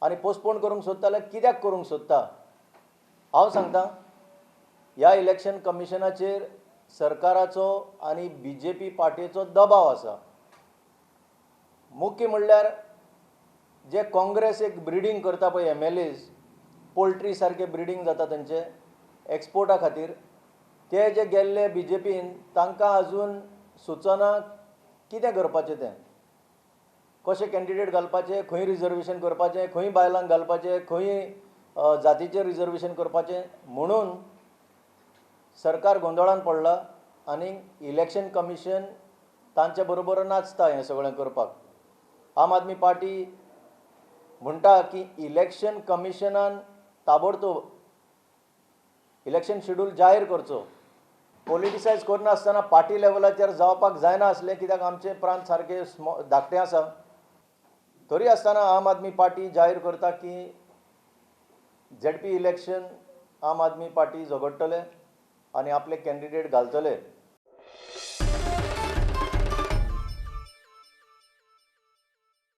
आनी पोस्टपोन करूंक सोदता जाल्यार कित्याक करूंक सोदता? हांव सांगता, ह्या इलेक्शन कमिशनाचेर सरकाराचो आनी बीजेपी पार्टीचो दबाव आसा. मुख्य म्हणल्यार जे काँग्रेस एक ब्रिडींग करता पळय, एमएलएज, पोल्ट्री सारके ब्रिडींग जाता तेंचे एक्सपोर्टा खातीर, ते जे गेल्ले बीजेपीन, तांकां अजून सुचना कितें करपाचें तें, कशें कॅन्डिडेट घालपाचे, खंय रिजर्वेशन करपाचें, खंय बायलांक घालपाचें, खंय जातीचें रिजर्वेशन करपाचें. म्हणून सरकार गोंदळान पडला आनी इलेक्शन कमिशन तांचे बरोबर नाचता हें सगळें करपाक. आम आदमी पार्टी म्हणटा की इलेक्शन कमिशनान ताबडतोब इलेक्शन शेड्यूल जाहीर करचो. पॉलिटिसायज करनासतना पार्टी लेवलाचेर जावपाक जायना आसलें, कित्याक आमचे प्रांत सारके धाकटे आसा. तरी आसतना आम आदमी पार्टी जाहीर करता की झेडपी इलेक्शन आम आदमी पार्टी झगडटले आनी आपले कॅन्डिडेट घालतले.